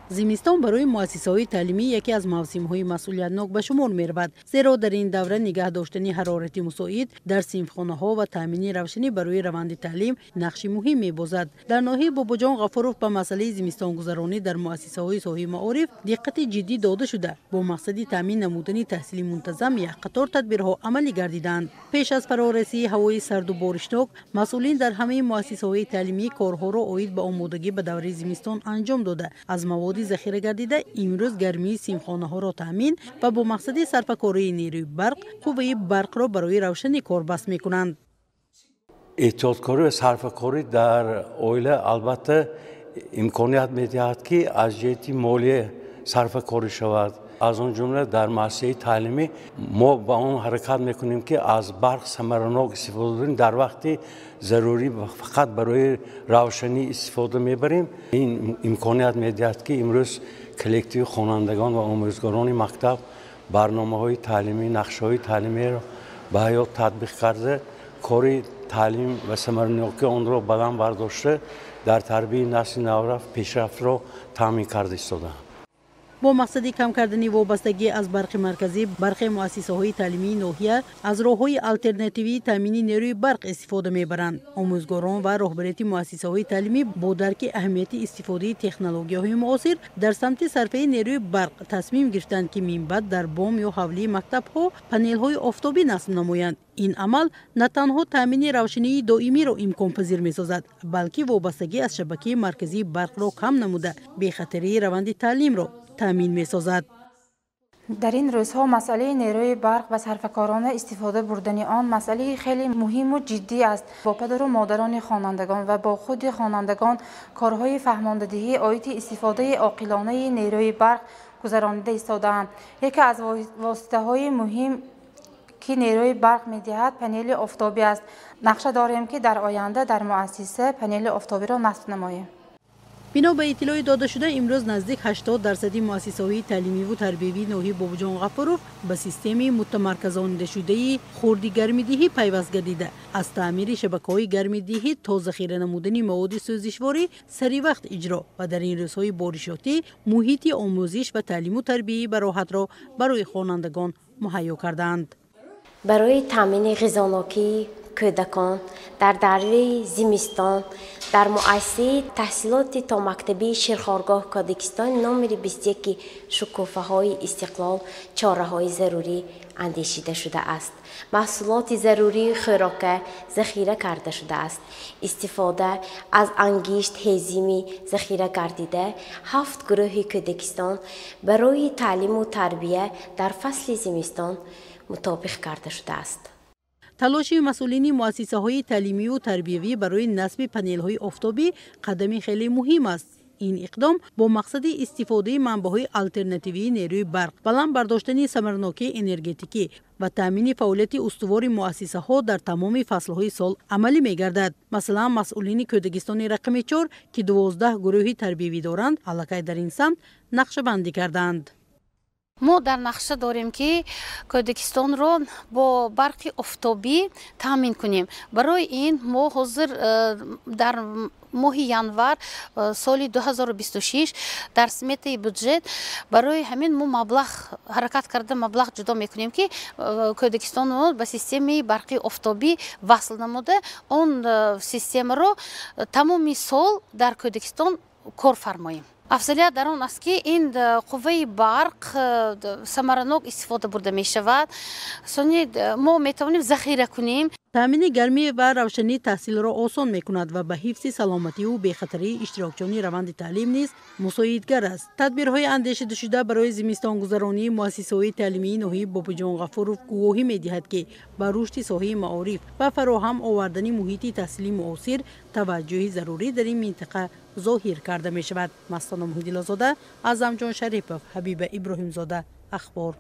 Зимистон барои муассисаҳои таълимӣ яке аз мавсимҳои масъулиятнок ба шумор меравад, зеро дар ин давра нигаҳ доштани ҳарорати мусоид дар синфхонаҳо ва таъмини равшанӣ барои раванди таълим нақши муҳим мебозад. Дар ноҳияи Бобоҷон Ғафуров ба масъалаи зимистонгузаронӣ дар муассисаҳои соҳаи маориф диққати ҷиддӣ дода шуда, бо мақсади таъмин намудани таҳсили мунтазам як қатор тадбирҳо амалӣ гардиданд. Пеш аз фарорасии ҳавои сарду боришнок, масъулин дар ҳамаи муассисаҳои таълимӣ корҳоро оид ба омодагӣ ба давраи зимистон анҷом дода, аз маводи захира гардида имрӯз гармии синфхонаҳоро таъмин ва бо мақсади сарфакории нерӯи барқ қувваи барқро барои равшанӣ корбаст мекунанд. Эҳтиёткорӣ ва сарфакорӣ дар оила албатта имконият медиҳад, ки аз ҷиҳати молия сарфакорӣ шавад. Аз он ҷумла дар муассисаи таълимӣ мо ба он ҳаракат мекунем, ки аз барқ самаранок истифода барем, дар вақти зарурӣ фақат барои равшанӣ истифода мебарем. Ин имконият медиҳад, ки имрӯз коллективи хонандагон ва омӯзгорони мактаб барномаҳои таълимӣ, нақшаҳои таълимиро ба ҳаёт татбиқ карда, кори таълим ва самаранокии онро баланд бардошта, дар тарбияи насли наврафт пешрафтро таъмин карда истодаанд. Бо мақсади кам кардани вобастагӣ аз барқи марказӣ, бархе муассисаҳои таълимии ноҳия аз роҳҳои алтернативии таъмини нерӯи барқ истифода мебаранд. Омӯзгорон ва роҳбарияти муассисаҳои таълимӣ бо дарки аҳамияти истифодаи технологияҳои муосир дар самти сарфаи нерӯи барқ тасмим гирифтанд, ки минбаъд дар бом ё ҳавлии мактабҳо панелҳои офтобӣ насб намоянд. Ин амал на танҳо таъмини равшании доимиро имконпазир месозад, балки вобастагӣ аз шабакаи марказии барқро кам намуда, бехатарии раванди таълимро таъмин месозад. Дар ин рӯзҳо масъалаи нерӯи барқ ва сарфакорона истифода бурдани он масъалаи хеле муҳиму ҷиддӣ аст. Бо падару модарони хонандагон ва бо худи хонандагон корҳои фаҳмондадиҳӣ оиди истифодаи оқилонаи нерӯи барқ гузаронида истодаанд. Яке аз воситаҳои муҳим ки нерӯи барқ медиҳад, панели офтобӣ аст. Нақша дорем, ки дар оянда дар муассиса панели офтобиро насб намоем. Бино ба иттилои додашуда, имрӯз наздик 80% муассисаҳои таълимиву тарбиявии ноҳияи Бобоҷон Ғафуров ба системаи мутамарказонидашудаи хурди гармидиҳӣ пайваст гардида, аз таъмири шабакаҳои гармидиҳӣ то захира намудани маводи сӯзишворӣ сари вақт иҷро ва дар ин рӯзҳои боришотӣ муҳити омӯзиш ва таълиму тарбияи бароҳатро барои хонандагон муҳайё кардаанд. Барои таъмини ғизонокии кӯдакон дар давраи зимистон дар муассисаи таҳсилоти томактабии Ширхоргоҳ Кӯдакистони номери 21 Шукуфаҳои истиқлол чораҳои зарурӣ андешида шудааст. Маҳсулоти зарурии хӯрока захира карда шудааст. Истифода аз ангишт ҳезими захира гардида ҳафт гурӯҳи кӯдакистон барои таълиму тарбия дар фасли зимистон мутобиқ карда шудааст. Талоши масъулини муассисаҳои таълимиву тарбиявӣ барои насби панелҳои офтобӣ қадами хеле муҳим аст. Ин иқдом бо мақсади истифодаи манбаъҳои алтернативии нерӯи барқ, баланд бардоштани самаранокии энергетикӣ ва таъмини фаъолияти устувори муассисаҳо дар тамоми фаслҳои сол амалӣ мегардад. Масалан, масъулини кӯдакистони рақами 4, ки 12 гурӯҳи тарбиявӣ доранд, аллакай дар ин самт нақшабандӣ кардаанд. Мо дар нақша дорем, ки кӯдакистонро бо барқи офтобӣ таъмин кунем. Барои ин мо ҳозир дар моҳи январ соли 2026 дар сметаи бюджет барои ҳамин мо маблағ ҳаракат карда, маблағ ҷудо мекунем, ки кӯдакистонро ба системаи барқи офтобӣ васл намуда, он системаро тамоми сол дар кӯдакистон кор фармоем. Афзалият дар он аст, ки ин қувваи барқ самаранок истифода бурда мешавад, сони мо метавонем захира кунем. Таъмини гармӣ ва равшанӣ таҳсилро осон мекунад ва ба ҳифзи саломативу бехатарии иштирокчиёни раванди таълим низ мусоидгар аст. Тадбирҳои андешидашуда барои зимистонгузаронии муассисаҳои таълимии ноҳияи Бобоҷон Ғафуров гувоҳӣ медиҳад, ки ба рушди соҳаи маориф ва фароҳам овардани муҳити таҳсили муосир таваҷҷӯҳи зарурӣ дар ин минтақа зоҳир карда мешавад. Мастона Муҳиддилозода, Аъзамҷон Шарипов, Ҳабиба Иброҳимзода, Ахбор.